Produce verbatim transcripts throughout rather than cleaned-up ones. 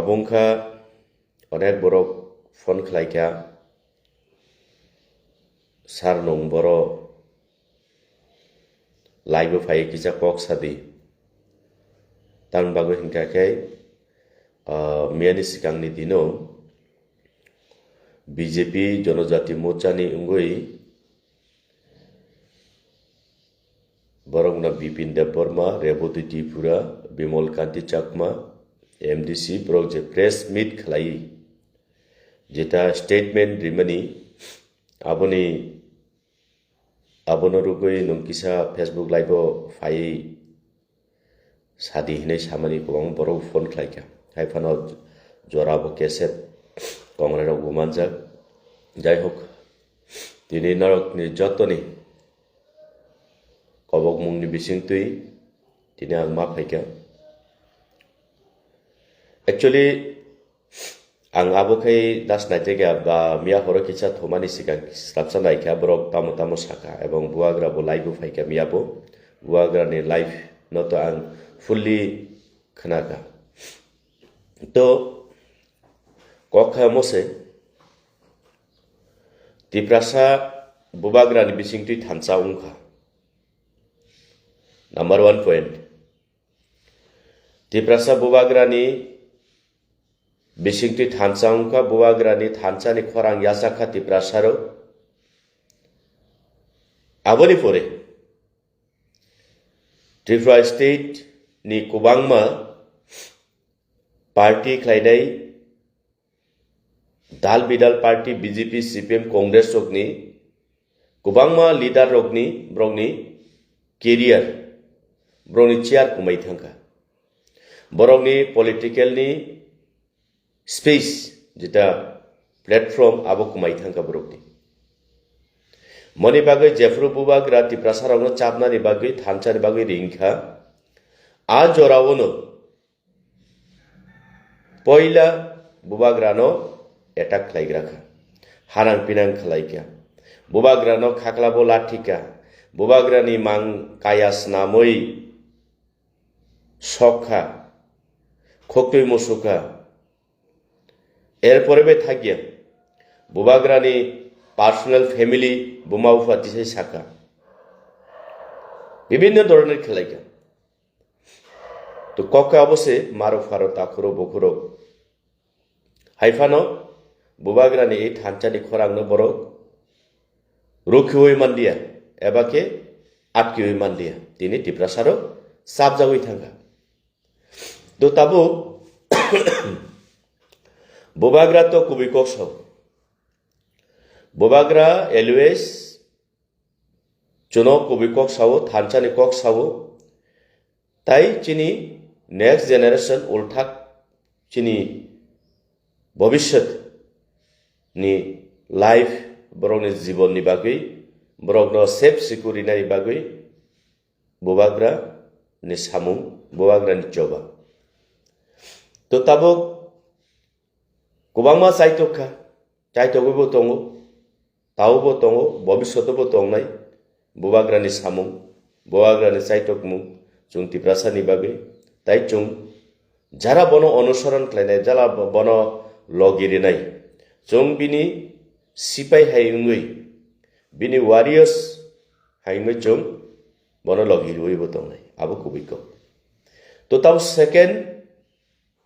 Abo wngkha onek borok phone khlaikha, "Sir, nwng boro live-o phaiwi kisa kok sadi." Tamni bagwi hwnkha khe, ah, miyani swkangni dino B J P Jonojati Morchani wngwi borokno Bipin Debbarma, Reboti Tripura, Bimal Kanti Chakma, M D C, borok je press meet khlai, jeta statement rimani, aboni, abono rwgwi nwng kisa Facebook live-o phaiwi sadi hinwi samani kwbangma borok phone khlaikha. Hai phano jora bo cassette kongrai rok bo manjak. Jai hok, tini norokni jotoni kobokmungni bisingtwi tini ang ma phaikha. Actually, ang abo khai das naitega ba miya horo kisa thumani sikang srapsa naikha, borok tamo tamo saka, ebong bubagra bo live-o phaikha miya bo. Bubagrani live no to ang fully khnakha. To kok kha omo se, Tiprasa bubagrani bisingtwi thansa wngkha. Number one point. Tiprasa bubagrani bisingtwi thansa wngkha, bubagrani thansani khorang yachakha Tiprasarok. Aboni pore Tripura State ni kwbangma party khlainai dal bidal party B J P, C P M, Congress rokni kwbangma leader rokni, borokni career, borokni chair kwmai thangkha. Borokni political ni space, jeta platform, abo kwmai thangkha borokni. Moni bagwi jephuru bubagra Tiprasa rokno chapnani bagwi, thansani bagwi ringkha. A jorao no poila bubagrano attack khlaigra kha, hanang pinang khlaikha, bubagrano khaklabo lathikha, bubagrani mang kaya snamwi sokha, khoktwi musukha. Erpore bai thakya, bubagrani personal family buma bupha tisai sakha, bibinno doroner khlaikha. To kok khe abo se marok pharok takhurok bukhurok. Hai phano bubagrani ei thansani khorangno borok rukhiwi manliya eba khe atkiwi manliya. Tini Tiprasarok chapjagwi thangkha. To tabuk bubagra to kubui kok sao. Bubagra always chuno kubui kok sao, thansani kok sao, tai chini next generation ulthak chini bobishyot ni life, borokni jibon ni bagwi, borokno safe secure rinani bagwi bubagra ni samung, bubagra ni choba. To tabuk kwbangma chaitok kha, chaitogwi bo tongo, tao bo tongo, bobisyoto bo tongnai, bubagrani samung, bubagrani chaitokmung, chwng Tiprasani bagwi, tai chwng jara bono onusoron khlainai, jara bo-, bono logi rinai, chwng bini sipai hai wngwi, bini warriors hai wngwi chwng bono logi rwui bo tongnai, abo kubui kok. To tao second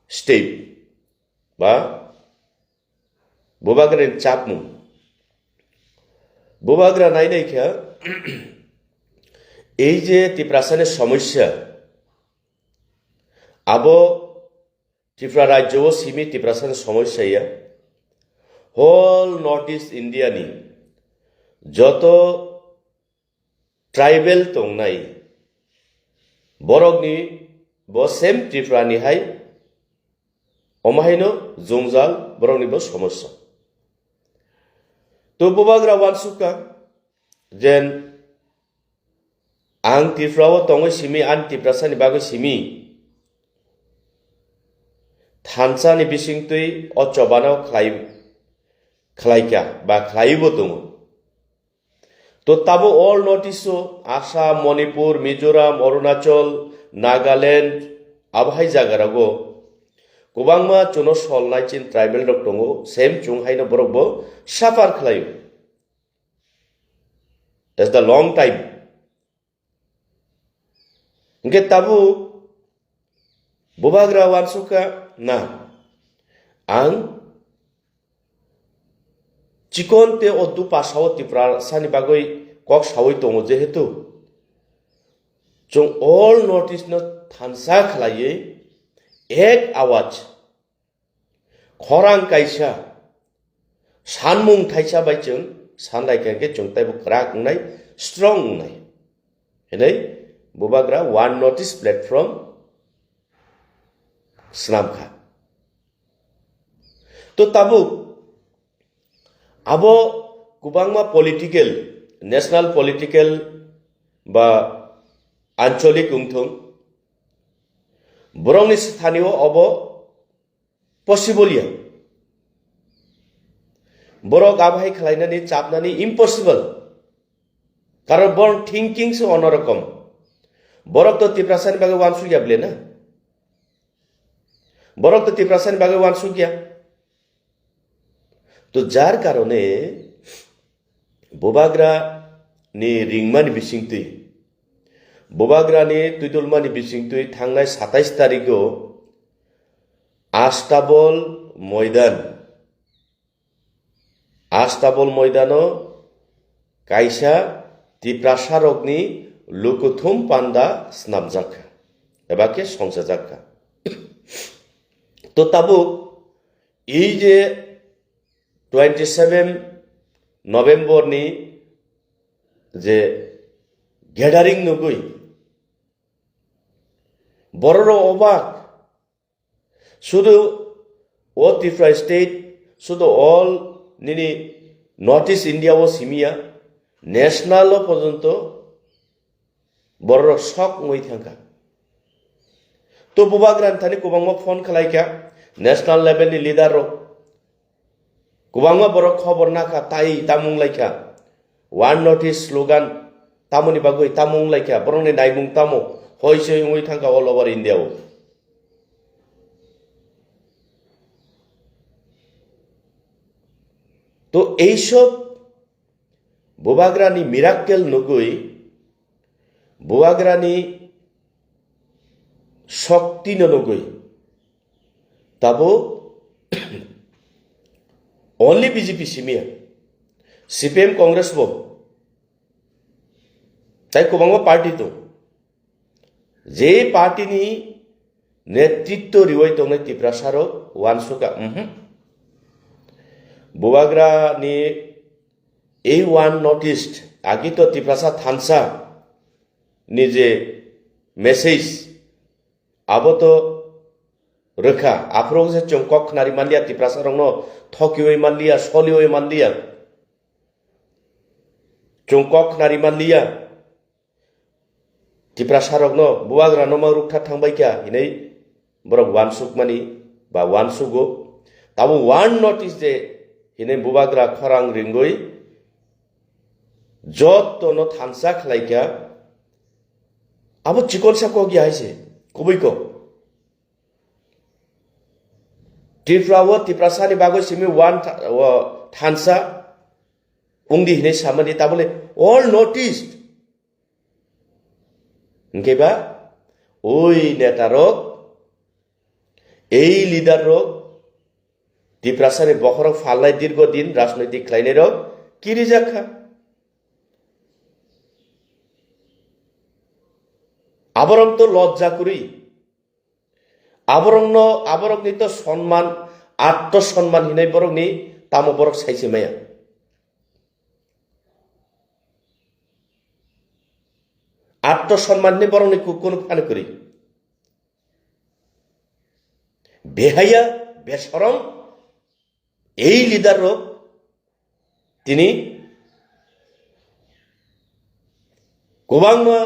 step ba bubagrani chapmung. Bubagra nainai khe, ei je Tiprasani somosya, abo Tripura rajyo o simi Tiprasani somosya ya. Whole North East India ni joto tribal tongnai borokni bo same Tripura ni hai omo haino jwngjal borokni bo somosya. To bubagra wansukha jen ang Tripura o tongwi simi, ani Tiprasani bagwi simi thansani bisingtwi o chobano khlai, khlaikha ba khlaiwi bo tongo. To tabo all North East o Assam, Manipur, Mizoram, Arunachal, Nagaland, abo hai jaga rogo Kwbangma chwngno solnai chini tribal rok tongo, same chwng haino borok bo suffer khlaio. That's the long time. Hwnkhe tabuk bubagra wansukha na, ang chikon te o dupa sao Tiprasani bagwi kok sawi tongo, jehetu chwng all North East no thansa khlaiwi ek awaj, khorang kaisa, sanmung thaisa bai chwng sanlai kha khe chwng taibo kwrak wngnai, strong wngnai. Hinwi bubagra One North East platform swnam kha. To tabuk abo kwbangma political, national political ba ancholik wngthung, borokni sthanio obo possible ya. Borok abo hai khlainani, chapnani impossible. Karon borok thinking se onorom. Borok to Tiprasani bagwi wansukya bile na. Borok to Tiprasani bagwi wansukya. To jar karone bubagra ni ringmani bisingtwi, bubagra ni twidulmani bisingtwi thangnai satais tarigo Astabol Moidan, Astabol Moidano kaisa Tiprasarokni lukuthum panda snamjak kha, eba khe songchajak kha. To tabuk ei je twenty seven November ni je gathering nugwi bororok obak, sudu o Tripura state, sudu all nini North East India o simiya, national o porjonto bororok sok wngwi thangkha. To bubagrani thani kwbangma phone khlaikha, national level ni leader rok. Kwbangma borok khobor nakha, tai tamo wnglaikha. One North East slogan tamoni bagwi tamo wnglaikha, borokni naimung tamo, hoi se wngwi thangkha all over India o. To eisob bubagrani miracle nugwi, bubagrani shokti no nugwi, tabo only B J P simiya, C P M Congress bo, tai kwbangma party tong. Je party ni netritwo riwi tongnai Tiprasarok wansukha, mhm. Bubagra ni ei One North East, agi to Tiprasa thansa ni je message, abo to rwkha, aphuru se chwng kok khnari manliya, Tiprasarokno thokiwi manliya, soliwi manliya. Chwng kok khnari manliya. Tiprasarokno bubagrano ma rukthar thangbai kha hinwi borok wansukmani ba wansugo. Tabo One North East je hinwi bubagra khorang ringwi jottono thansa khlai kha. Abo chikonsa kok ya hai se, kubui kok. Tripura o Tiprasani bagwi simi one tha-, o thansa wngdi hinwi samani, tabole all North East. Hwnkhe ba, oi neta rok, ei leader rok, Tiprasani bokhorok phalnai dirgo din rajnoitik khlainai rok kirijak kha. Aborok to lojja kwrwi. Aborokno, aborokni to sonman, atto sonman hinai borokni tamo borok saise maya. Atto sonman hinai borokni ku-, kunu phani kwrwi. Behaya, besorom, ei leader rok tini kwbangma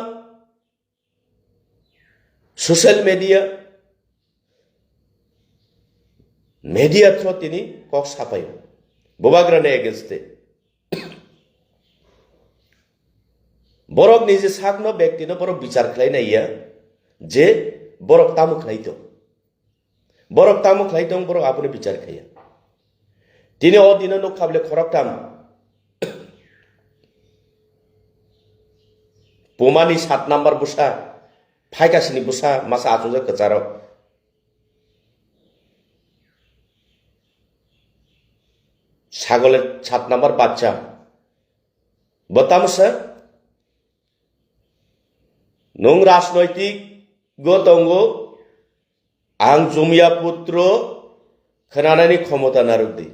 social media, media through tini kok sapai bubagrani against e. Borok niji sakno, bektino borok bichar khlai naiya je borok tamo khlai tong. Borok tamo khlai tong, borok abono bichar khaiya. Tini o dino nuk kha bole khoroktham. Pumani sat number bwsa, phaikasini bwsa, masa achukjak kwcharo. Sagole sat number bachcha. Bo tamo se? Nung rajnoitik go tongo, ang Jumia putro khwnanani khomota narwk di.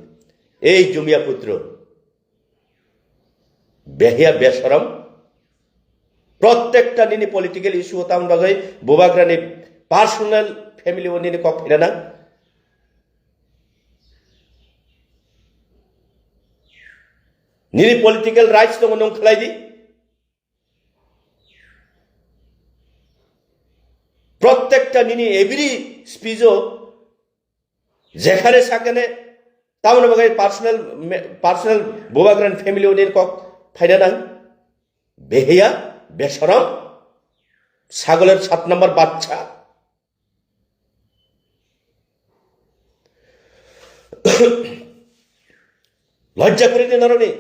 Ei Jumia putro, behiya besorom, prottekta nini political issue o tamni bagwi bubagrani personal family o nini kok phina nang. Nini political rights tongo, nung khlai di. Prottekta nini every speech o jekhane sakane tamni bagwi personal me-, personal bubagrani family o nini kok phaina nang. Behiya besorom, sagolor sat number bachcha. Lojja kuri di noroni.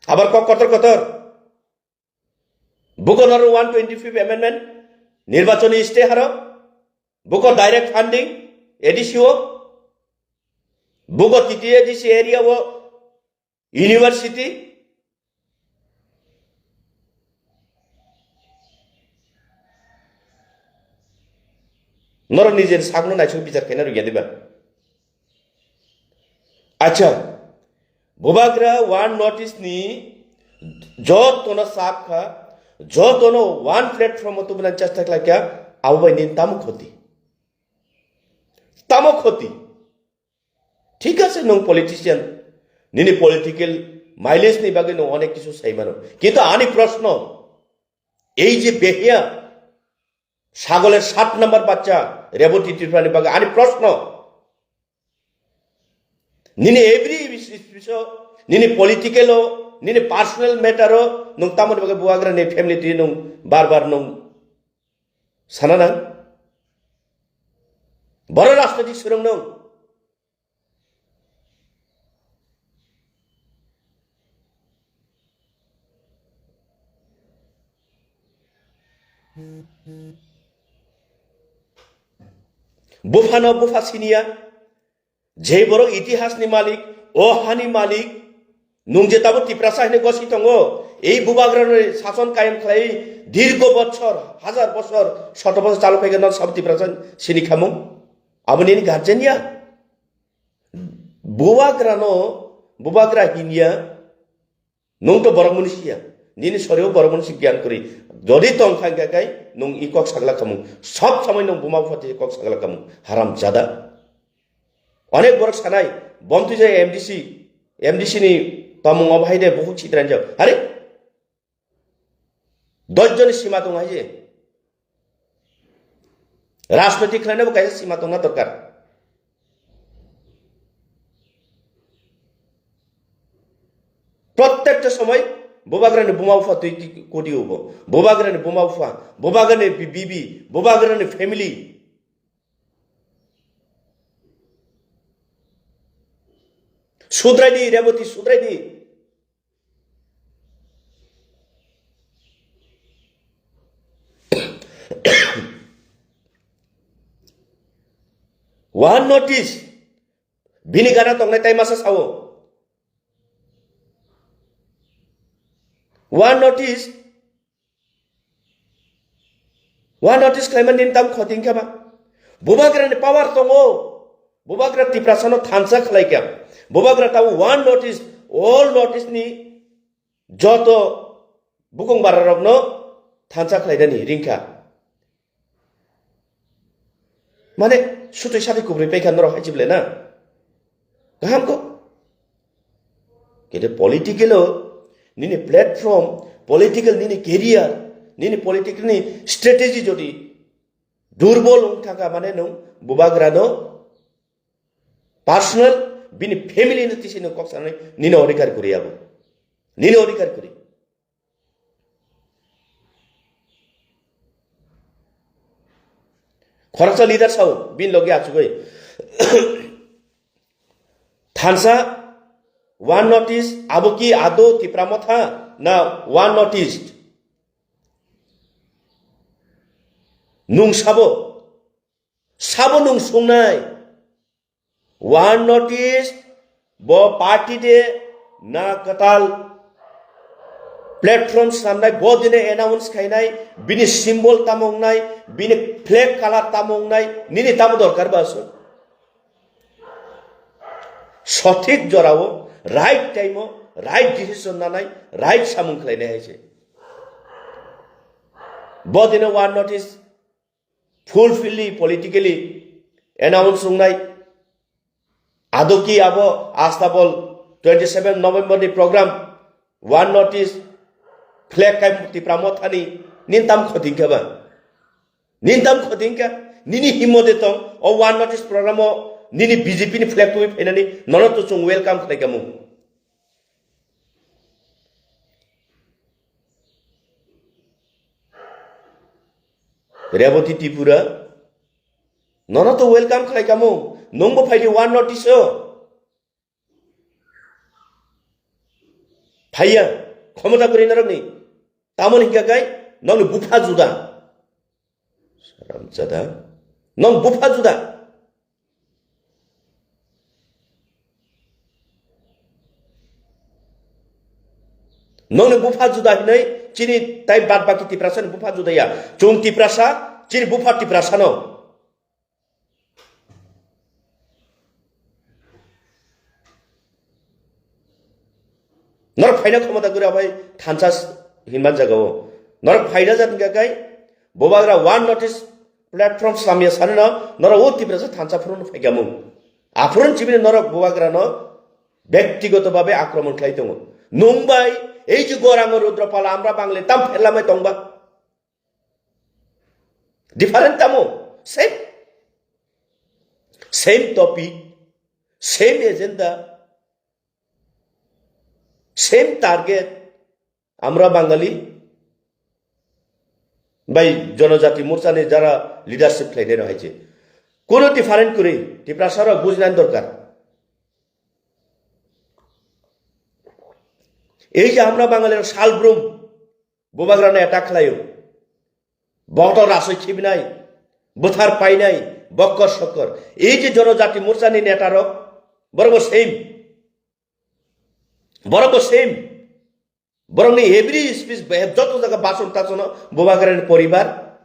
Abar kok kotor kotor. Buko noro one twenty-fifth amendment, nirbachoni stay haro. Buko direct funding, A D C o. Buko T T A D C area o, university. Noro nijer sakno naisuk bichar khaina rwgya diba? Acha, bubagra one notice ni jotono sap kha, jotono one platform o tubuna chesta khlai kha, abo bai nini tamo khoti? Tamo khoti? Thik ase, nwng politician, nini political mileage ni bagwi nwng onek kisu sai mano. Kintu ani proshno, ei je behiya, sagole sat number bachcha, Reboti Tripura ni bagwi ani proshno. Nini every bis-, bis-, biso, nini political o, nini personal matter o, nwng tamoni bagwi bubagra ni family twi nwng bar bar nwng sana nang? Boro rajnoitik swrwng nwng. Buphano bupha siniya, je borok itihas ni malik, o hani malik, nwng je tabuk Tiprasa hwnwi gosi tongo, ei bubagrani sason kayam khlai dirgo bochor, hazar bochor, shoto bochor chalu phaikhe no sabo Tiprasa sini khamung? Abo nini guardian ya? Bubagrano, bubagra hinya, nwng to borok mwnwi siya. Nini sorio borok mwnwi si gyan kwrwi. Jodi tong kha hwnkhe kai nwng i kok sagla khamung. Sob somoi nwng buma bupha twi kok sagla khamung. Haram jada. Onek borok sanai, bomtwi jai M D C, M D C ni tomung obo hai de buhuk chitranjak. Hari? Dosh joni sima tongo hai je. Rajnoitik khlainabo kaisa sima tongna dorkar. Prottekta somoi bubagrani buma bupha twi ki-, kodi ubo. Bubagrani buma bupha, bubagrani bi-, bibi, bubagrani family. Sudrai di, Reboti, sudrai di. One notice. Bini gana tongnai tai masa sao. One notice. One notice khlaimani nini tam khoti wngkha ba? Bubagrani power tongo. Bubagra Tiprasano thansa khlai kha. Bubagra tabo one notice, all notice ni joto bukung bararokno thansa khlainani ringkha. Mane, sutwi satwi kubrwi paikha norok hai chible na? Kaham kok? Kede political o nini platform, political nini career, nini political ni strategy jodi durbol wng thangkha, mane nwng bubagrano personal, bini family no tisi nwng kok sanani nini odhikar kwrwi abo. Nini odhikar kwrwi. Khoroksa leader sao, bini logi achugwi. Thansa, One North East, abo ki ado Tipra Motha na One North East? Nung sabo, sabo nung sungnai. One North East, bo party de na katal platform samnai, bo dine announce khainai, bini symbol tamo wngnai, bini flag color tamo wngnai, nini tamo dorkar ba aswk? Sothik jorao, right time o, right decision nanai, right samung khlainai hai se. Bo dine One North East fulfilly politically announce wngnai. Ado ki abo astabol twenty seven November ni program One North East flag kai Tipra Mothani nintam khoting khe ba? Nintam khoting khe nini himmo de tong o One North East program o nini B J P ni flag twi phainani nono to chung welcome khlai kamo. Reboti Tripura, nono to welcome khlai kamo, nungbo phaidi One North East o. Phaiya, khomota kwrwi norokni. Tamoni hingka kai, nokni bupha juda. Saramjada. Nong bupha juda. Nongni bupha juda hinwi chini tai bad baki Tiprasa ni bupha juda ya. Chung Tiprasa, chini bupha Tiprasa no. Norok phaina khomota gura bai thansa hinman jaga o. Norok phaina jat hingka kai bubagra One North East platform samya sani no norok o Tiprasa thansa phuru no phaikamo. Aphuru chibini norok bubagra no bektigoto babe akromon khlai tongo. Nung bai ei je Gorang Rudropala Amra Bangali tam pherlamai tongba. Different tamo? Same. Same topic, same agenda, same target. Amra Bangali bai Jonojati Morcha ni jara leadership khlainai rok hai je. Kono different kwrwi, Tiprasa rok bujinani dorkar. Ei je Amra Bangali rok salbrum bubagrano attack khlaio. Boto rasoi khibinai, bwthar painai, bokkor sokkor. Ei je Jonojati Morcha ni neta rok, borok bo same. Borok bo same. Borokni every speech, be-, joto jaga bason tasono bubagrani poribar,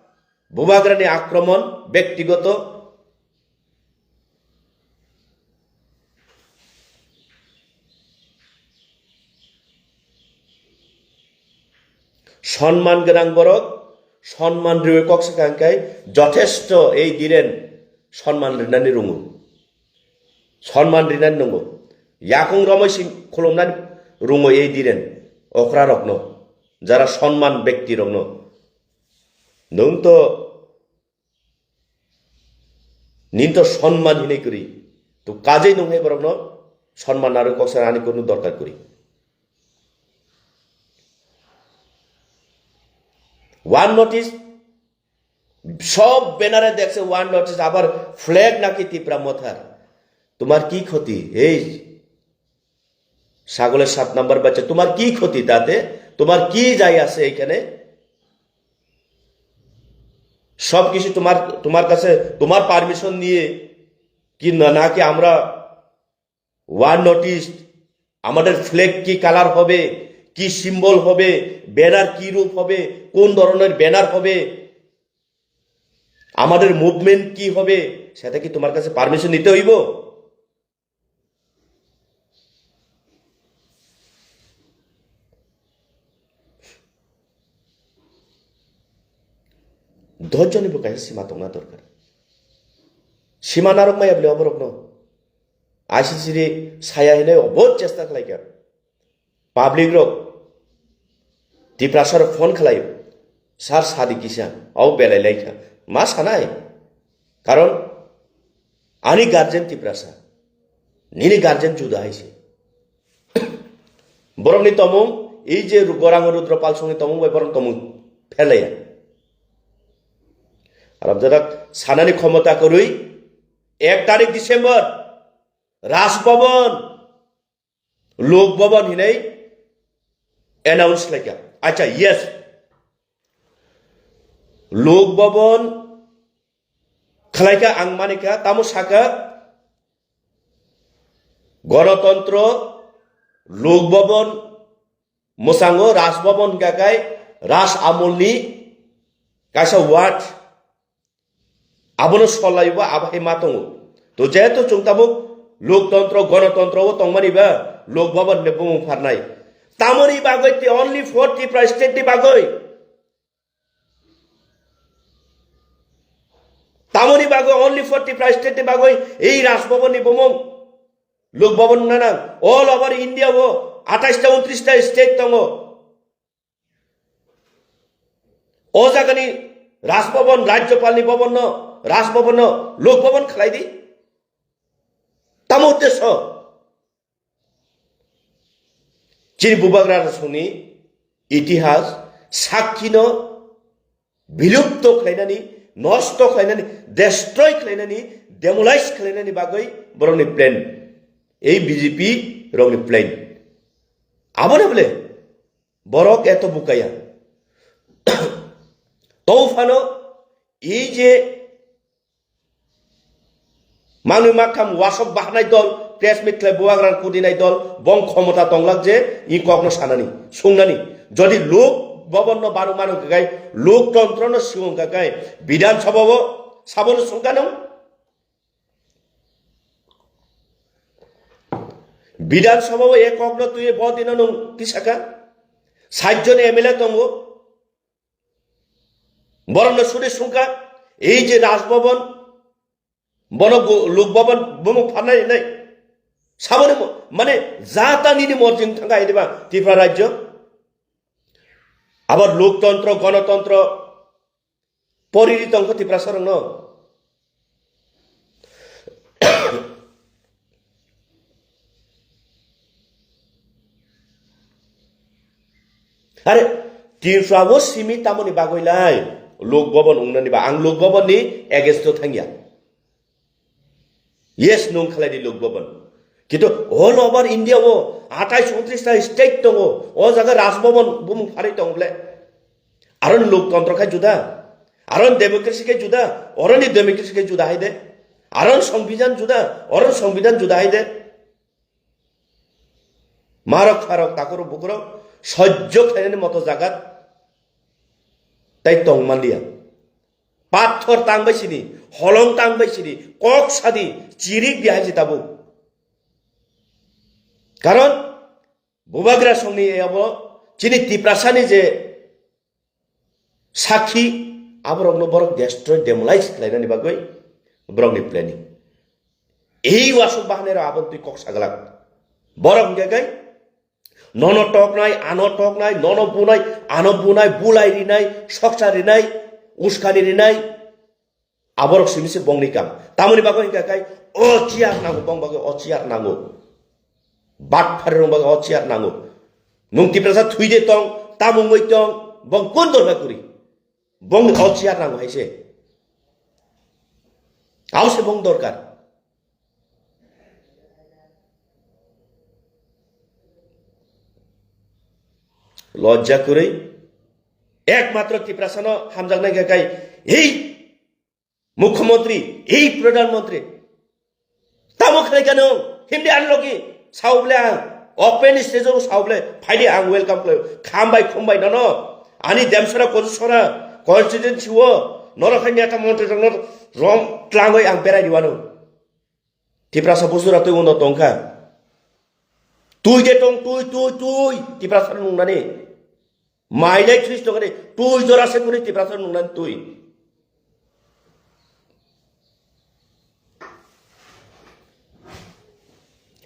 bubagrani akromon, bektigoto. Sonman gwnang borok, sonman riwi kok sakha hwnkhe jothesto ei Dhiren sonman rinani rungo. Sonman rinani nungo. Yakung romwi si khulumnani rungo ei Dhiren okra rokno, jara sonman bekti rokno. Nwng to Nini to sonman hinwi kwrwi. To kajai nung hai borokno sonman narwi kok sana ani kunu dorkar kwrwi. One North East, sob banner-e dekse One North East, abar flag naki Tipra Mothar. তোমার কি ক্ষতি? এই ছাগলের সাত নাম্বার বাচ্চা, তোমার কি ক্ষতি তাতে? তোমার কি যায় আসে এখানে? সবকিছু তোমার, তোমার কাছে, তোমার পারমিশন নিয়ে কি না, নাকি আমরা ওয়ান নর্থ ইস্ট, আমাদের ফ্ল্যাগ কি কালার হবে, কি সিম্বল হবে, ব্যানার কি রূপ হবে, কোন ধরনের ব্যানার হবে, আমাদের মুভমেন্ট কি হবে, সেটা কি তোমার কাছে পারমিশন নিতে হইব? Dosh joni bo kaisa sima tongna dorkar. Sima narwk maya bwle oborokno. I C C ni saya hinwi obo chesta khlaikha. Public rok Tiprasa rok phone khlaio, "Sir, sadi kisa, au belai laikha." Ma sanai? Karon ani guardian Tiprasa, nini guardian juda hai se. Borokni tomung, ei je Ru-, Gorang Rudra Pal songni tomung bai borok tomung phelaya. Haramjadak sanani khomota kwrwi, ek tarik December, Raj Bhavan, Lok Bhavan hinwi announce khlaikha. Acha, yes. Lok Bhavan khlaikha, ang manikha, tamo saka, Ganatantro, Lok Bhavan, mwchango Raj Bhavan hwnkha khe Raj Amolni kaisa ward. Abono solaibo abo hai ma tongo. To jehetu chwng tabuk Loktontro, Ganatantro o tongmani ba Lok Bhavan hinwi bumung pharnai. Tamoni bagwi, the only for Tripura state ni bagwi. Tamoni bagwi, only for Tripura state ni bagwi ei Raj Bhavan ni bumung Lok Bhavan wngna nang. All over India o atais ta untris ta state tongo. O jagani Raj Bhavan, Rajyapalni Bhavan no, Raj Bhavan no Lok Bhavan khlai di. Tamo uddesho? Chini bubagra songni itihas, sakhi no bilupto khlainani, nosto khlainani, destroy khlainani, demolish khlainani bagwi borokni plan. Ei B J P rokni plan. Aboni bole borok eto bukaya. Tong phano ei je manwi makham wasok bahanai dol, press meet khlai bubagra kudinai dol, bong khomota tonglak je i kokno sanani, sungnani. Jodi Lok Bhavan no barung mano kakai, Lok Tantro no sung kakai, Bidhan Sabha o sabono sungkha nung? Bidhan Sabha o e kokno twi bo dino nung tisaka? Sait jon M L A tongo. Borokno suri sungkha, ei je Raj Bhavan, bono gu-, Lok Bhavan bumung pharnai hinai. Saboni mo-, mane jata nini morjing thangkha hai diba Tripura rajyo? Abo Loktantro, Ganatantro poriri tongkha Tiprasa rokno. Are, Tripura o simi tamoni bagwi lai, Lok Bhavan wngnani ba, ang Lok Bhavan ni against o thangya. Yes, nung khlai di Lok Bhavan. Kintu all over India o atais untris ta state tongo, o jaga Raj Bhavan bumung pharwi tong ble. Aron Loktantro khai juda, aron democracy khai juda, oroni democracy khai juda hai de. Aron Songbidan juda, oron Songbidan juda hai de. Marok pharok takhorok bukhorok sojjo khlainani moto jagat tai tong manliya. Pathor tang bai sini, holong tang bai sini, kok sadi, chirik di hai si tabuk. Karon bubagra songni abo chini Tiprasani je sakhi, aborokno borok destroy, demolish khlainani bagwi borokni planning. Ei wasuk bahanai rok aboni twi kok saglak. Borok hwnkhe kai nono toknai, ano toknai, nono bunai, ano bunai, bulai rinai, soksa rinai, uskani rinai. Aborok simi se bongni kam. Tamoni bagwi hwnkha kai o chair nango, bong bagwi o chair nango. Bat phari rong bagwi o chair nango. Nung Tiprasa thwi de tong, tamo wngwi tong, bong kun dorkar kuri. Bong o chair nango hai se. Abo se bong dorkar. Lojja kwrwi. Ekmatro Tiprasano hamjaknai khe kai, hei, Mukhyamantri, ei Pradhan Mantri. Tamo khlai kano, himdi ani logi, sao ble ang, open stage o sao ble, phaidi ang welcome khlai, khambai khumbai nono, ani Demsora Kojusora, constituency o, noro khai neta montri rok no rom tlangoi ang berai diwano. Tiprasa busura twi uno tongkha. Twi de tong, twi, twi, twi, Tiprasa nungnani. Mailai thris tongani twi jora se kuni Tiprasa nungnani twi.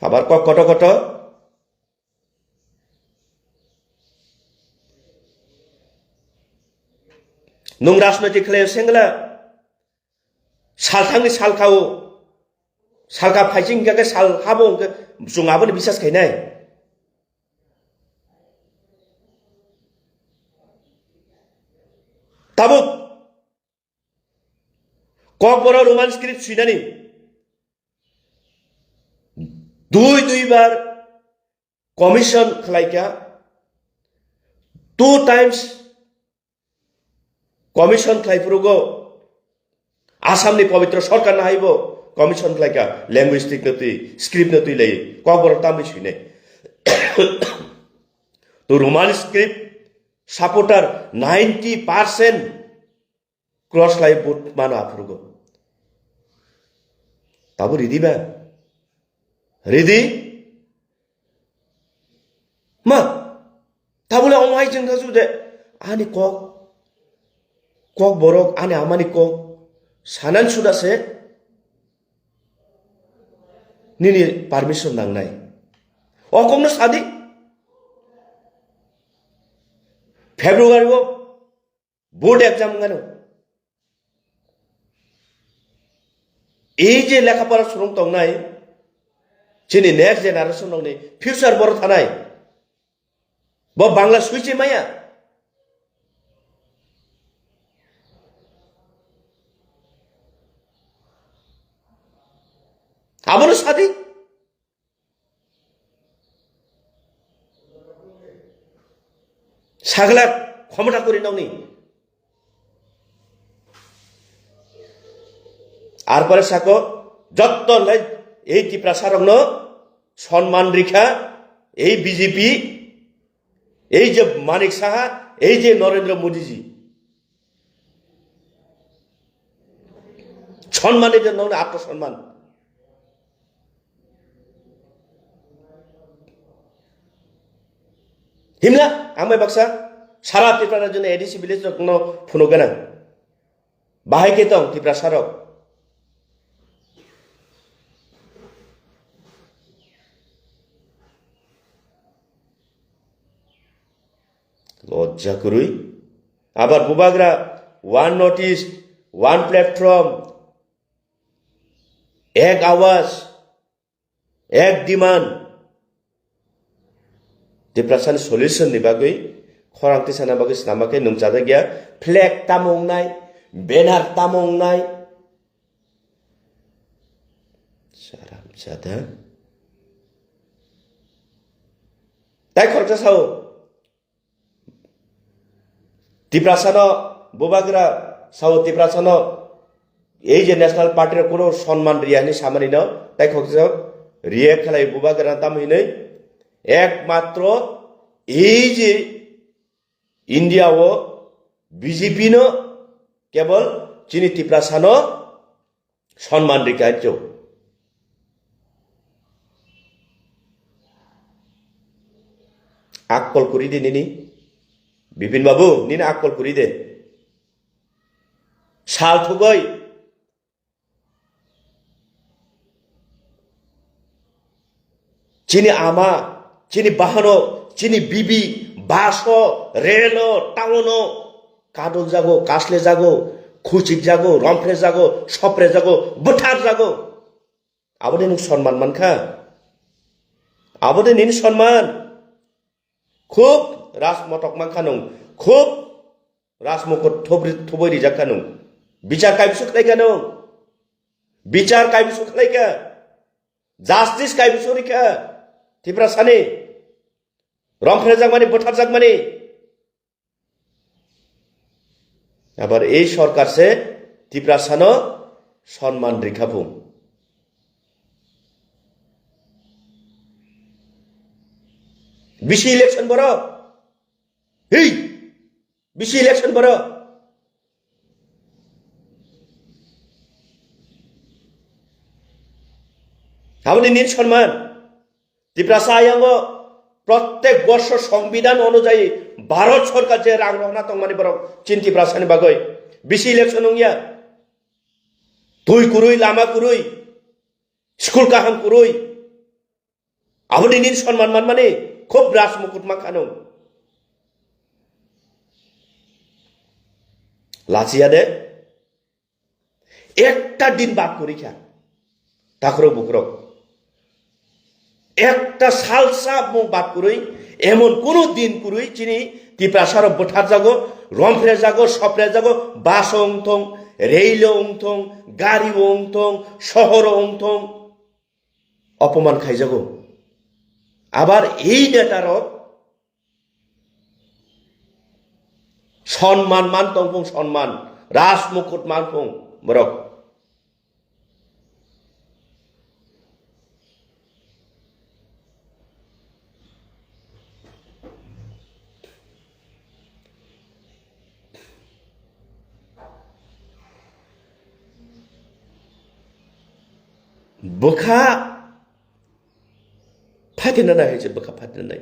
Habar kok koto koto. Nung rajnoitik khlai sengla. Salthangni salkao. Salka phaising hingkha khe sal habo hingkhe chwng aboni bisas khainai. Tabuk Kokborok Roman script swinani dui dui bar commission khlaikha, two times commission khlai phurugo, Assam ni pobitro sarkar no haibo commission khlaikha, linguistic no twi, script no twi lai, Kokborok tamni swinai. To Roman script supporter ninety percent cross lai vote mano aphurugo. Tabuk ridi ba? Ridi? Ma, tabule omo hai chwng thangsu de, ani kok, Kokborok, ani amani kok, sanan suda se, nini permission nangnai. O kokno sadi. February o board exam wngano. Ei je lekha pora swrwng tongnai, chini next generation rokni future boro thanai. Bo Bangla switch maya. Abono sadi. Sagla khomota kori nokni. Ar pore sako, jotto lai ei Tiprasa rokno sonman rikha ei B J P, ei je Manik Saha, ei je Narendra Modi ji. Sonman rikha nokni atto sonman. Himla, ang bai baksa, sara Tripura rajyoni A D C village rokno phunuk gana. Bahai khe tong Tiprasa rok. Lojja kwrwi. Abar bubagra, one notice, one platform, ek awaz, ek demand. Tiprasani solution ni bagwi, khorang tisana bagwi swnama khe nung chajak ya, flag tamo wngnai, banner tamo wngnai. Saram jada. Tai khoroksa sao, Tiprasano bubagra sao Tiprasano ei je National Party rok kunu sonman riya hinwi samani no tai khokjak react khlai bubagra tamo hinwi ekmatro ei je India o B J P no kebol chini Tiprasano Sonman rikha chwng. Akkol kwrwi de nini. Bipin babu, nini akkol kwrwi de. Sal thugwi. Chini ama, chini bahano, chini bibi, baso, relo, taono, kadok jago, kasle jago, khuchik jago, rompre jago, sopre jago, bwthar jago. Aboni nwng sonman mankha. Aboni nini sonman. Khub rajmotok mankha nwng. Khub rajmokot thubri-, thubui rijak kha nwng. Bichar kaibisu khlai kha nwng. Bichar kaibisu khlai kha. Justice kaibisu rikha. Tiprasani. Romphrejakmani, bwtharjakmani. Abar ei sorkar se Tiprasano sonman rikha bung. Bisi election boro. Hei! Bisi election boro. Aboni nin sonman. Tiprasa ayango prottek borsho songbidhan onujayi Bharat sorkar je rang rohna tongmani borok chin Tiprasani bagwi bisi election wngya. Twi kwrwi, lama kwrwi, school kaham kwrwi. Aboni nin sonman manmani khub raj mukut mankha nwng. Lachiya de. Ekta din bad kwrwi kha. Takhro bukrok. Ekta salsa mung bad kwrwi, emon kunu din kwrwi chini Tiprasarok bwtharjago, romphrejago, sophraijago, basong thong, Railo wngthong, gario wngthong, sohoro wngthong, opoman khaijago. Abar ei netarok sonman man tongphung, sonman, rajmukhut manphung borok. Bwkha phatina nai hai se, bwkha phatina nai.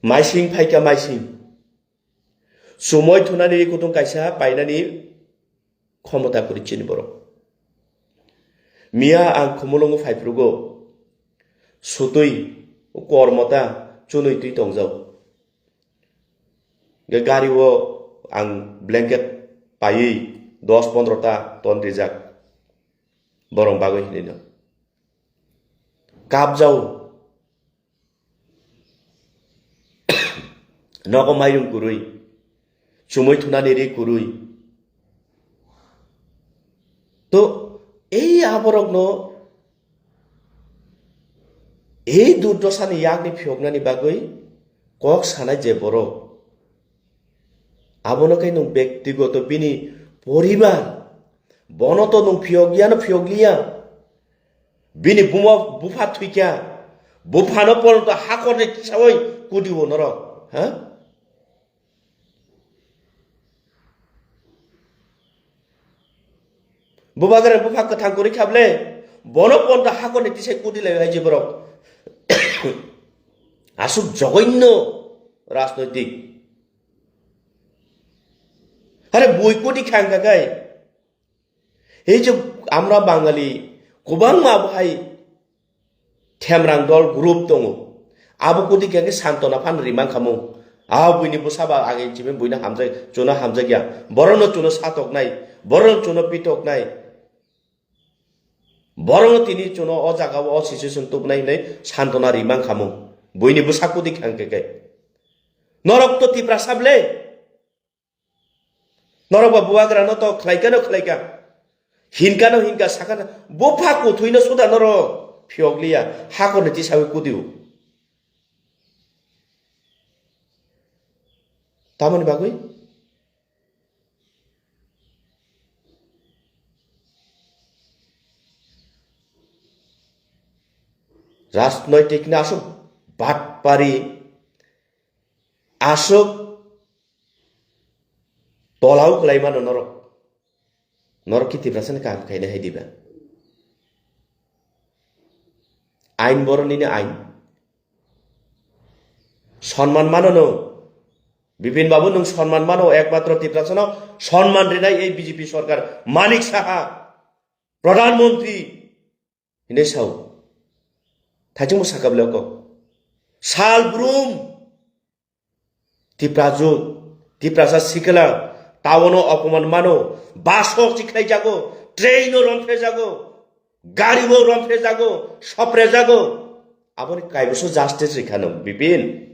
Maising phaikha maising. Sumoi thunani kutung kaisa painani khomota kwrwi chini borok. Miya ang Khumulwngo phaiphrugo, sutwi kormota chunwi twi tongjao. Ge gari o ang blanket paiwi dos pondro ta ton rijak borong bagwi hinwi no. Kapjao. Nogo mairum kwrwi, chumui thunani ri kwrwi. To, ei aborokno, ei durdosani yakni phiyoknani bagwi kok sanai je borok, abono khe nwng bektigoto bini poribar, bono to nwng phiyok yano phiyok liya. Bini buma bupha thwikha, buphano porjonto hakorni tisawi kudio norok, ha? Bubagra bupha kwthang kwrwi kha bwle, bono porjonto hakorni tisai kudi lai hai je borok. Aswk jogoinno rajnoitik. Are bui kudi kha wngkha kai. Ei je amra Bangali kwbangma bo hai themrang dol group tongo. Abo kudi khe santona phan rimang khamung. Ah, buini bwsa ba age chimi buino hamjak, chuno hamjakya. Borokno chuno satoknai, borokno chuno pitoknai. Borokno tini chuno o jaga o situation tubunai hinwi santona rimang khamung. Buini bwsa kudi khe hwnkhe khe. Norok to Tiprasa bwle. Norok ba bubagra no to khlaika no khlaika. Hinka no hinka saka no. Bupha kuthwi no suda norok phiyok liya. Hakorni tisawi kudio. Tamoni bagwi? Rajnoitik ni aswk batpari, aswk tolau kwlai mano norok. Norok ki Tiprasani kaham khaina hai diba? Ain borok nini ain. Sonman mano no. Bipin babu nwng sonman mano, ekmatro Tiprasano sonman rinai ei B J P sorkar. Manik Saha, Pradhan Mantri, hinwi sao. Thaichung bo sakha bwle kok. Sal brum. Tiprajwk, Tiprasa sikla, taono opoman mano, bus o chikhlai jago, train o romphre jago, gari o romphre jago, sopre jago. Aboni kaiboso justice rikha no, Bipin.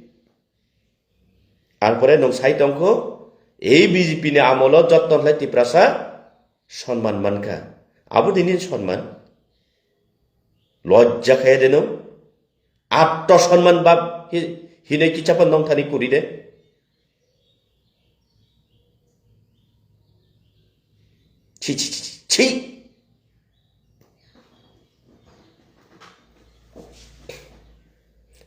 Arpore nwng sai tongkho, ei B J P ni amolo jotto khlai Tiprasa sonman mankha. Abo dini sonman. Lojja khaya de nwng. Atto sonman bab hi-, hinai kichapa nongthani kuri de. Chi, chi, chi, chi, chi.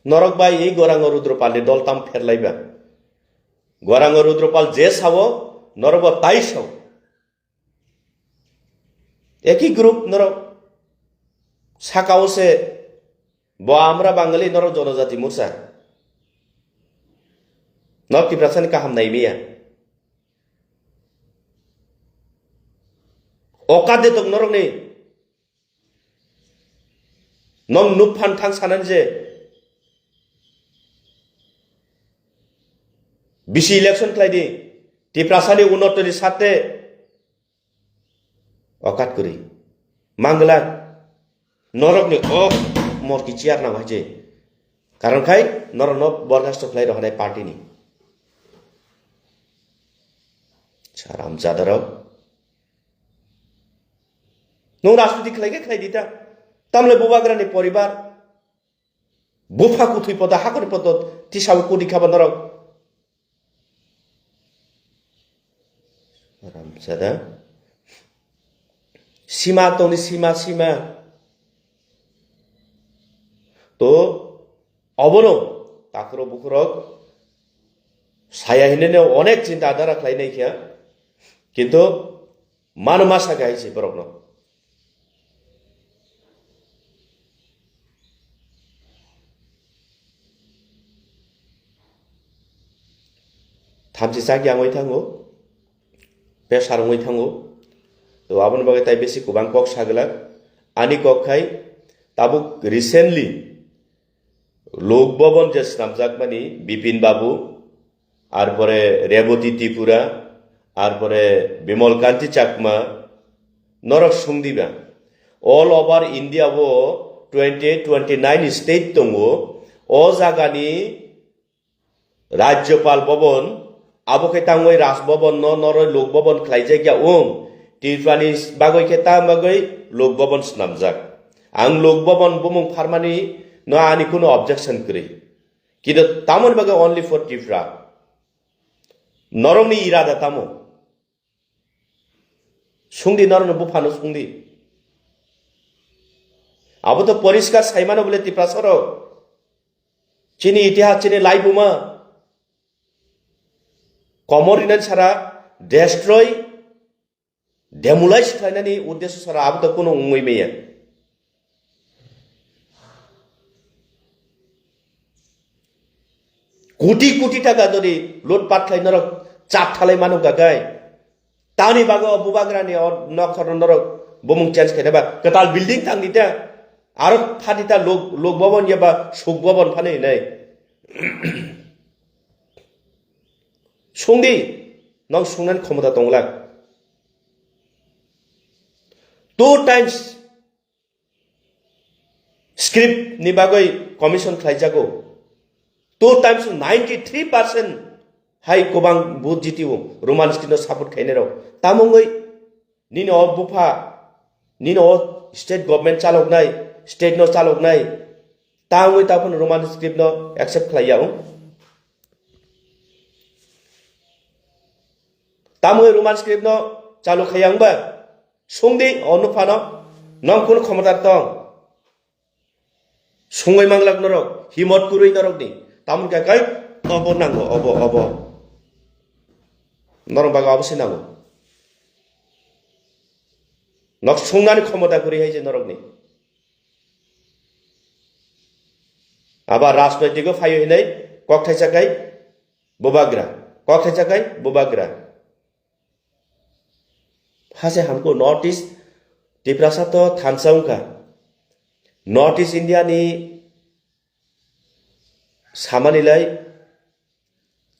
Norok bai ei Gorango Rudropal ni dol tam pherlaiba. Gorango Rudropal je sao, norok bo tai sao. Eki group norok sakao se bo amra Bangali norok jonojati morcha. Norok Tiprasani kaham nai miya. Okat de tok norokni. Nong nuk phan thang sanani je bisi election khlai di. Tiprasani unotto ni sate okat kwrwi. Mangla. Norokni o morki chair nang hai je. Karon khai norokno bordasto khlai rok hanai party ni. Saram jadarok. Nung rajniti khlai khe khlai di ta. Tamle bubagrani poribar. Bupha kuthwi podo, hakuni podo, tisawi kudi khaba norok. Ramsada. Sima tongni sima, sima. To, obono, takro bukurok, saya hinene onek chinta dara khlai nai khe, kintu, mano masa gai se borokno. Thamchi chak yang oi thango, pesar oi thango. To aboni bagwi tai besi kubang kok sagwlak. Ani kok khai tabuk recently Lok Bhavan je snamjakmani Bipin Babu, arpore Reboti Tripura, arpore Bimal Kanti Chakma, norok sungdiba. All over India o twenty eight, twenty nine state tongo. O jagani Rajyapal Bhavan, abo khe tangwi Raj Bhavan no noroi Lok Bhavan khlaijak ya wng. Tripurani bagwi khe ta bagwi Lok Bhavan snamjak. Ang Lok Bhavan bumung pharmani no ani kuno objection kwrwi. Kintu tamoni bagwi only for Tripura. Norokni irada tamo? Sungdi norokni buphano sungdi. Abo to poriskar saimano bole Tiprasa rok. Chini itihas, chini laibuma. Komor rinani sara destroy, demolish khlainani uddesyo sara abo to kuno wngwi maya. Koti koti taka jodi lutpat khlai norok chat thalai mano gagai. Tani bago bubagrani o nokhor norok bumung change khaina ba kwtal building tang dita. Aro phatita Lok, Lok Bhavan ya ba Suk Bhavan phani hinai. Sungdi, nok sungnan khomota tongla. Two times script ni bagwi commission khlaijago. Two times ninety three percent hai kubang vote jitio Roman script no support khainai rok. Tamungwi nini o bupha, nini o state government chaloknai, state no chaloknai, tamungwi taphano Roman script no accept khlaiya o. Tamungwi Roman script no chalu khaiya wngba? Sungdi o nuphano, nong kunu khomotar tong? Sungwi manglak norok, himot kwrwi norokni. Tamoni kha kai, obo nango, obo, obo. Norok baga obo se nango. Nok sungnani khomota kwrwi hai je norokni. Aba rajnoitiko phaio hinai, kok thaisa kai, bubagra. Kok thaisa kai, bubagra. Hase hamko North East Tiprasa to thansa wngkha. North East India ni samani lai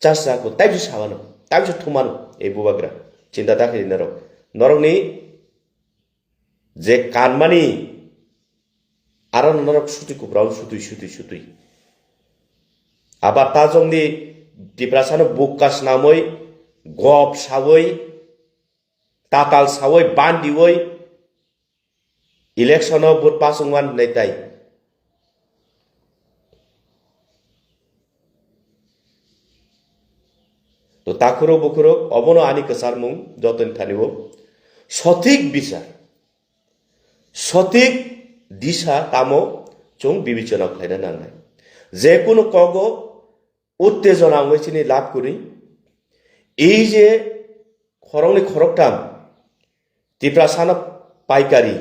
chasako, taibo samano, taibo thumano, e bubagra. Chinta ta khe norok. Norokni je kanmani aro norok sutwi kuprao sutwi, sutwi, sutwi. Aba tajongni Tiprasano bukka snamwi, gop sawi, tatal sawi, bandiwi, election o vote pass wngman hinai tai. To takhuro bukhuro obono ani kwcharmung jotoni thani o sothik bichar. Sothik disa tamo chwng bibechona khlaina nangnai. Je kunu kogo uttejona wngwi chini lab kwrwi. Ei je khoroknwi khoroktham Tiprasano paikari,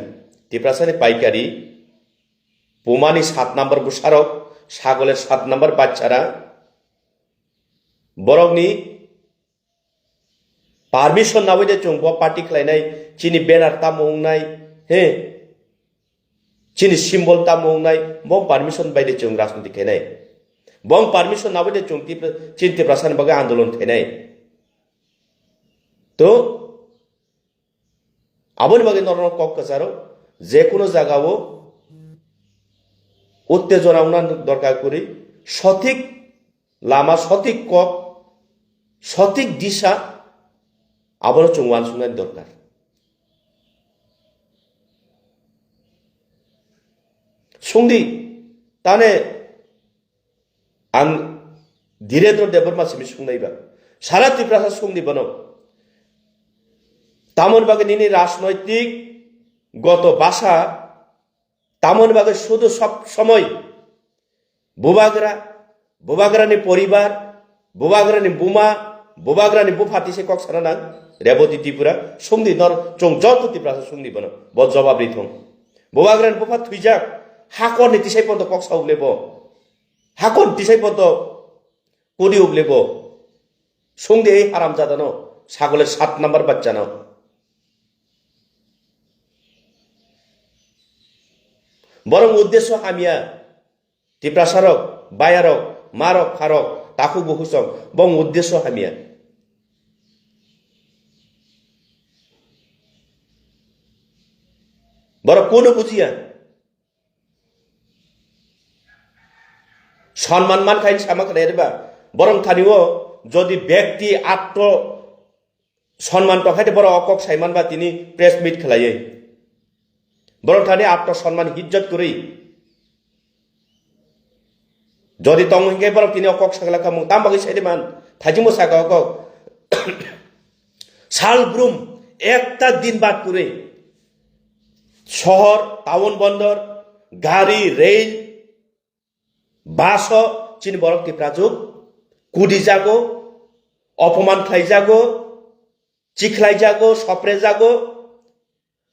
Tiprasani paikari, Pumani sat number bwsarok, Sagoler sat number bachara, borokni permission nawi de chwng bo party khlainai, chini banner tamo wngnai, he? Chini symbol tamo wngnai, bo permission bai de chwng rajniti khainai. Bo permission nawi de chwng Tipra-, chini Tiprasani bagwi andolon khainai. To, aboni bagwi norokno kok kwcharo, je kuno jagao uttejona wngna dorkar kwrwi, sothik lama, sothik kok, sothik disa, abono chwng uansuknani dorkar. Sungdi, tane ang Dhirendra Debbarma simi sungnai ba. Sara Tiprasa sungdi bono. Tamoni bagwi nini rajnoitik goto basa, tamoni bagwi sudu sob somoi bubagra, bubagrani poribar, bubagrani buma, bubagrani bupha tise kok sana nang, Reboti Tripura, sungdi nor chwng joto Tiprasa sungdi bono, bo jobab ri thung. Bubagrani bupha thwijak, hakorni tisai ponto kok sa uble bo. Hakon tisai poto kudi uble bo. Sungdi ei haramjadano, sagole sat number bachchano. Borok uddesyo hamya, Tiprasarok, bayarok, marok, pharok, takhuk bukhuk song, bong uddesyo hamya. Borok kuno bujiya. Sonman man khai sama khnai riba. Borok thani o jodi bekti atto sonman tong khai de borok o kok sai man ba tini press meet khlaiwi. Borok thani atto sonman hijjat kwrwi. Jodi tong hinkhe borok tini o kok sakla khamung tam bagwi sai de man. Thajimo saka o kok. Sal brum ekta din bad kwrwi. Sohor, town bondor, gari, rail, bus o chini borok Tiprajwk kudi jago, opoman khlai jago, chikhlai jago, sopre jago.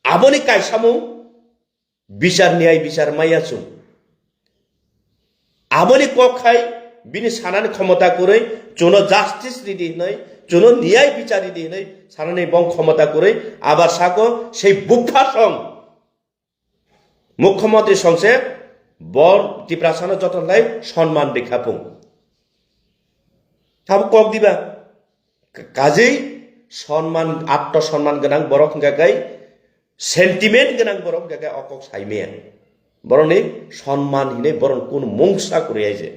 Aboni kaisamung bichar niyai bichar maya chwng. Aboni kok khai bini sanani khomota kwrwi, chwngno justice ridi hwnwi, chwngno niyai bichar ridi hwnwi sanani bong khomota kwrwi, abar sako sei bupha song. Mukhyamantri songse bo Tiprasano joto lai sonman rikha phung. Abo kok diba? Ka-, kajei sonman, atto sonman gwnang borok hwnkha khe sentiment gwnang borok hwnkha khe o kok saimaya. Borokni sonman hinwi borok kunu mungsa kwrwi hai se.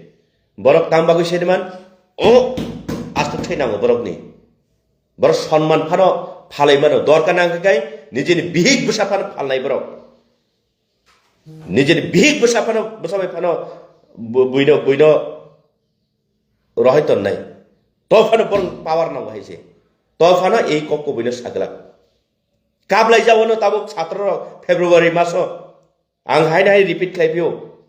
Borok tang bagwi seniman, o, aswk thwi nango borokni. Borok sonman phano phalai mano, dorkar nang khe kai nijini bihik bwsa phano phalnai borok. Nijini bihik bwsa phano, bwsa bai phano bu-, buino, buino rohoi tonnai. To phano borok power nango hai se. To phano ei kok kubuino saglak. Kablai jawano tabuk chhatro rok February maso. Ang haino hai repeat khlai phio.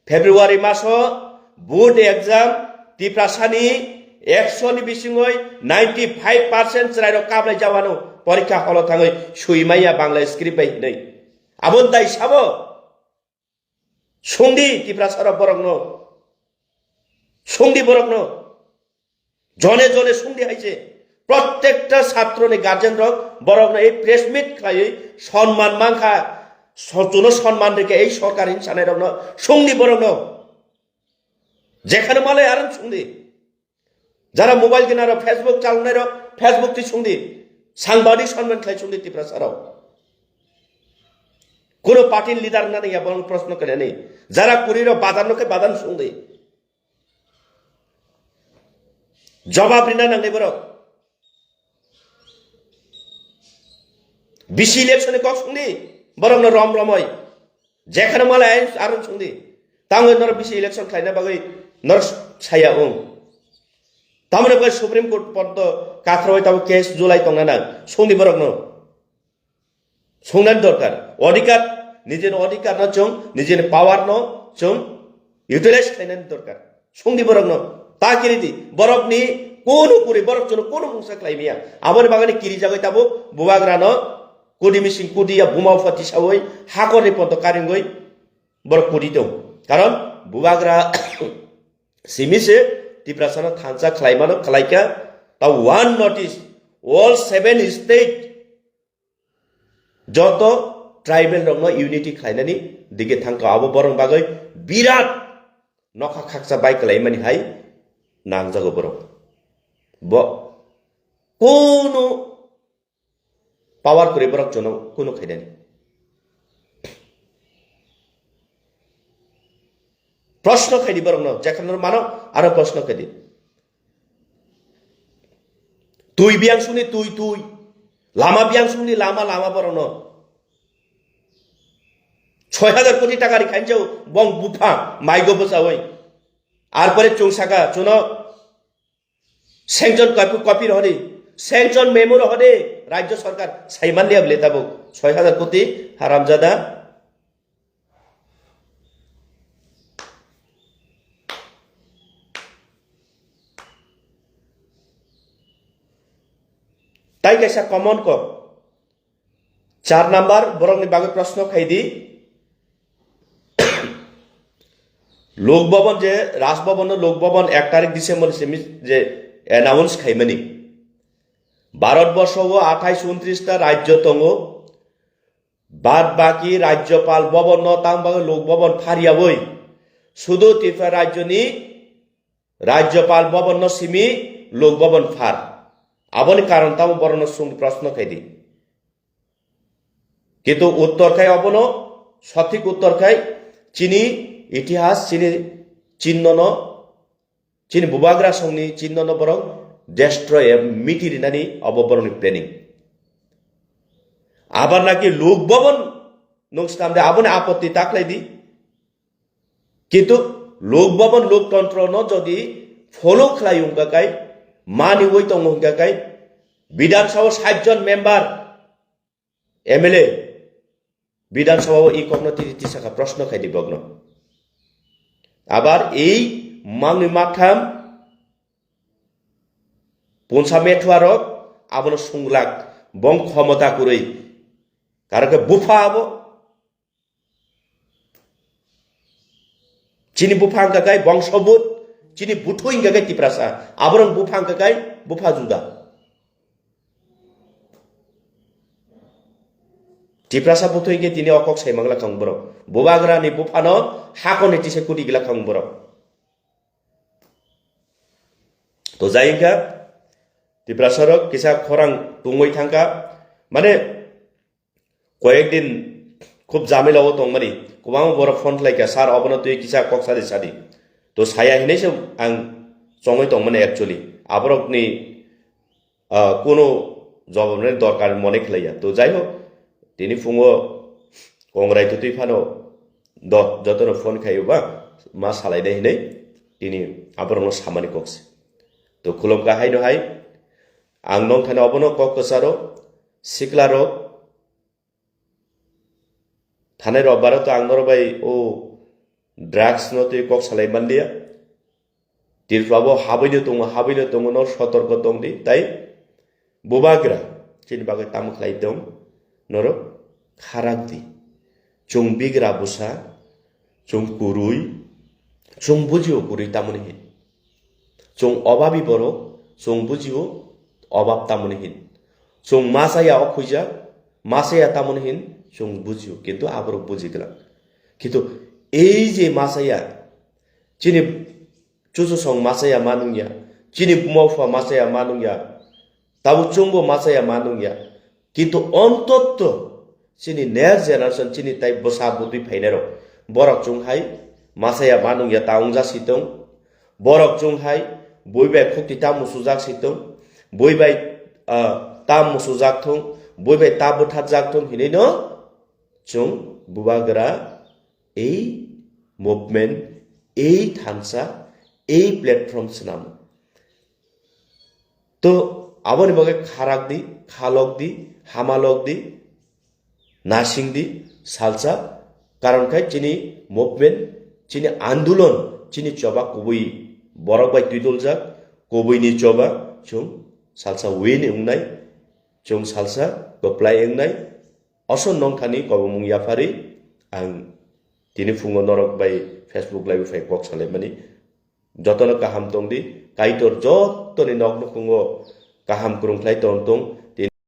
February maso board exam Tiprasani ekso ni bisingoi ninety five percent chwrairok kablai jawano porikha holo thangwi swi maya Bangla script bai hinwi. Aboni dai sabo? Sungdi Tiprasarok borokno. Sungdi borokno. Jone jone sungdi hai se. Prottekta chatroni guardian rok borokno ei press meet khlaiwi sonman mankha, so-, chwngno sonman rikha ei sorkar hinwi sanairokno sungdi borokno. Jekhano malai aron sungdi. Jara mobile gwnarok, Facebook chalnairok, Facebook twi sungdi. Sangbadik sonman khlai sungdi Tiprasarok. Kuno party ni leader nani ya borok proshno khainani. Jara kurirok bazar no khe bazar sungdi. Jobab rina nangnai borok. Bisi election ni kok sungdi, borokno rom romoi. Jekhano malai aron sungdi. Tamo norok bisi election khlaina bagwi norok saya wng. Tamoni bagwi Supreme Court porjonto kathrowi tamo case julai tongna nang. Sungdi borokno. Sungnani dorkar. Odhikar, nijini odhikar no chwng, nijini power no chwng utilize khlainani dorkar. Sungdi borokno, ta kiridi, borokni kunu kuri, borok chwngno kunu mungsa khlai maya. Aboni bagwi kiri jagwi tabuk bubagrano kudi mising kudi ya buma upha tisawi hakorni poto karingwi borok kudi tong. Karon bubagra simi se Tiprasano thansa khlaimano khlaikha, ta one notice, all seven state joto tribal rokno unity khlainani dige thangkha, abo borok bagwi birat nokha khaksa bai kwlaimani hai nangjago borok. Bo kunu power kwrwi borok jono kunu khainani. Proshno khaidi borokno, jekhano mano, aro proshno khaidi. Twi biyangsuni twi twi, lama biyangsuni lama lama borokno. Soi hajar koti taka rikhainjao bong bupha maigo bwchawi. Arpore chwng saka, chwngno sanction copy, copy rohori, sanction memo rohori, Rajya Sarkar saiman liya bole tabuk soi hajar koti haramjada. Tai kaisa common kok. Char number, borokni bagwi proshno khaidi. Lok Bhavan je, Raj Bhavan no Lok Bhavan ek tarik December simi je announce khaimani. Bharat borsho o athais untris ta rajyo tongo. Bad baki Rajyapal Bhavan no tang bagwi Lok Bhavan phariyawi. Sudu Tripura rajyoni Rajyapal Bhavan no simi Lok Bhavan phar. Aboni karon tamo borokno swng proshno khaidi. Kintu uttor khai obono sothik uttor khai chini itihas, chini chinno no, chini bubagra songni chinno no borok destroy em miti rinani obo borokni planning. Abar naki Lok Bhavan nung stamde aboni apotti taklai di. Kintu Lok Bhavan, Loktontro no jodi follow khlai wngkha kai, mani oi tongo hwnkha kai, Bidhan Sabha sait jon member, M L A, Bidhan Sabha o i kokno tiri tisakha proshno khaidi bokno. Abar ei mangni matham punsa methua rok abono sunglak, bong khomota kwrwi. Karon khe bupha abo. Chini bupha hwnkha kai bongso but, chini buthu hwnkha kai Tiprasa. Aborok bupha hwnkha kai bupha juda. Tiprasa buthu hwnkhe tini o kok sai mangla kha borok. Bubagrani buphano hakoni tisa kuti gila kha borok. To jai hwnkha Tiprasa rok kisa khorang tungwi thangkha. Mane koyek din khub jamila o tongmani, kwbangma borok phone khlai kha, "Sir, obono twi kisa kok sadi sadi." To saya hinwi se ang chongwi tongmani actually. Aborokni, ah, kuno jawab rwnani dorkar mone khlaiya. To jai hok, tini phungo Kongrai twtwi phano do-, jotono phone khaio ba ma salai de hinwi tini aborokno samani kok se. To khulum kha haino hai, ang nong thani obono kok kwcharo, sikla rok, thanai rok baro to ang norok bai o drugs no twi kok salai manliya. Tripura bo habwino tongo, habwino tongo no sotorko tong di, tai bubagra chini bagwi tamo khlai tong norok kharak di. Chwng bigra bwsa, chwng kwrwi, chwng bujio kwrwi tamoni hin. Chwng obabi borok, chwng bujio obab tamoni hin. Chwng machaya o khuijak, machaya tamoni hin chwng bujio, kintu aborok buji glak. Kintu ei je machaya, chini chuchusong machaya ma nungya, chini buma bupha machaya ma nungya, tabuk chwngbo machaya ma nungya. Kintu ontotto chini next generation, chini tai bwsa bwtwi phainairok, borok chwng hai machaya ma nungya ta wngjak si tong, borok chwng hai bui bai khukti ta musujak si tong, bui bai, ah, ta musujak thung, bui bai ta bwtharjak thung hinwi no chwng bubagra ei movement, ei thansa, ei platform swnam. To aboni bagwi kharak di, khalok di, hamalok di, nasing di, salsa, karon khai chini movement, chini andolon, chini choba kubui borok bai twidoljak, kubuini choba chwng salsa win wngnai, chwng salsa kwplai wngnai, Oso nongthani kobomung yapharwi ang tini phungo norok bai Facebook live phai kok salaimani. Jotono kaham tong di, Kaitor jotoni nok nukhungo kaham kwrwng khlai tong tong,